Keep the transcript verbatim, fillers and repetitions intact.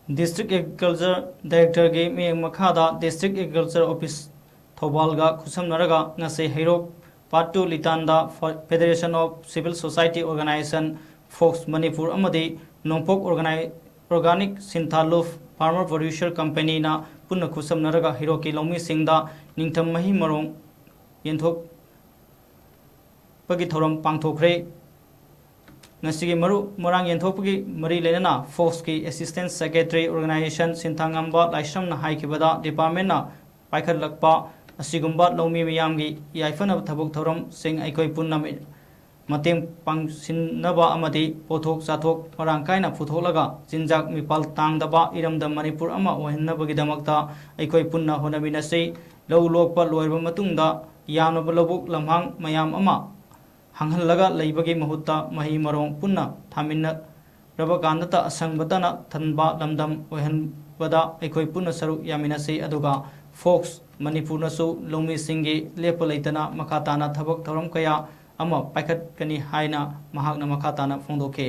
District Agriculture Directorꯒꯤ ꯃꯤꯠꯌꯦꯡ ꯃꯈꯥꯗ District Agriculture Office ꯊꯧꯕꯥꯜꯒ ꯈꯨꯠꯁꯝꯅꯔꯒ ꯉꯁꯤ ꯍꯩꯔꯣꯛ Part two ꯂꯤꯇꯥꯟꯗ Federation of Civil Society Organization, fox Manipur ꯑꯃꯗꯤ ꯅꯣꯡꯄꯣꯛ Organi-, Organic Sintha Luf Farmer Producer Companyꯅ ꯄꯨꯟꯅ ꯈꯨꯠꯁꯝꯅꯔꯒ ꯍꯩꯔꯣꯛꯀꯤ ꯂꯧꯃꯤꯁꯤꯡꯗ ꯅꯤꯡꯊꯝ ꯃꯍꯩ ꯃꯔꯣꯡ ꯌꯦꯟꯊꯣꯛ ꯄꯒꯤ ꯊꯧꯔꯝ ꯄꯥꯡꯊꯣꯛꯈ꯭ꯔꯦ꯫ ꯉꯁꯤꯒꯤ ꯃꯔꯨ ꯃꯔꯥꯡ ꯌꯦꯟꯊꯣꯛꯄꯒꯤ ꯃꯔꯤ ꯂꯩꯅꯅ ꯐꯣꯛꯁꯀꯤ Assistant Secretary Organization ꯁꯤꯟꯊꯥꯉꯝꯕ ꯂꯥꯏꯁ꯭ꯔꯝꯅ ꯍꯥꯏꯈꯤꯕꯗ, departmentꯅ ꯄꯥꯏꯈꯠꯂꯛꯄ ꯑꯁꯤꯒꯨꯝꯕ ꯂꯧꯃꯤ ꯃꯤꯌꯥꯝꯒꯤ ꯌꯥꯏꯐꯅꯕ ꯊꯕꯛ ꯊꯧꯔꯝꯁꯤꯡ ꯑꯩꯈꯣꯏ ꯄꯨꯟꯅ ꯃꯤ-, ꯃꯇꯦꯡ ꯄꯥꯡꯁꯤꯟꯅꯕ ꯑꯃꯗꯤ ꯄꯣꯠꯊꯣꯛ ꯆꯥꯊꯣꯛ ꯃꯔꯥꯡ ꯀꯥꯏꯅ ꯄꯨꯊꯣꯛꯂꯒ ꯆꯤꯟꯖꯥꯛ ꯃꯤꯄꯥꯜ ꯇꯥꯡꯗꯕ ꯏꯔꯝꯗꯝ ꯃꯅꯤꯄꯨꯔ ꯑꯃ ꯑꯣꯏꯍꯟꯅꯕꯒꯤꯗꯃꯛꯇ ꯑꯩꯈꯣꯏ ꯄꯨꯟꯅ ꯍꯣꯠꯅꯃꯤꯟꯅꯁꯤ꯫ ꯂꯧ ꯂꯣꯛꯄ ꯂꯣꯏꯔꯕ ꯃꯇꯨꯡꯗ ꯌꯥꯝꯂꯕ ꯂꯧꯕꯨꯛ ꯂꯝꯍꯥꯡ ꯃꯌꯥꯝ ꯑꯃ ꯍꯥꯡꯍꯜꯂꯒ ꯂꯩꯕꯒꯤ ꯃꯍꯨꯠꯇ ꯃꯍꯩ ꯃꯔꯣꯡ ꯄꯨꯟꯅ ꯊꯥꯃꯤꯟꯅꯔꯕ ꯀꯥꯟꯗꯇ ꯑꯁꯪꯕꯇꯅ ꯊꯟꯕ ꯂꯝꯗꯝ ꯑꯣꯏꯍꯟꯕꯗ ꯑꯩꯈꯣꯏ ꯄꯨꯟꯅ ꯁꯔꯨꯛ ꯌꯥꯃꯤꯟꯅꯁꯤ꯫ ꯑꯗꯨꯒ ꯐꯣꯛꯁ ꯃꯅꯤꯄꯨꯔꯅꯁꯨ ꯂꯧꯃꯤꯁꯤꯡꯒꯤ ꯂꯦꯞꯄ ꯂꯩꯇꯅ ꯃꯈꯥ ꯇꯥꯅ ꯊꯕꯛ ꯊꯧꯔꯝ ꯀꯌꯥ ꯑꯃ ꯄꯥꯏꯈꯠꯀꯅꯤ ꯍꯥꯏꯅ ꯃꯍꯥꯛꯅ ꯃꯈꯥ ꯇꯥꯅ ꯐꯣꯡꯗꯣꯛꯈꯤ꯫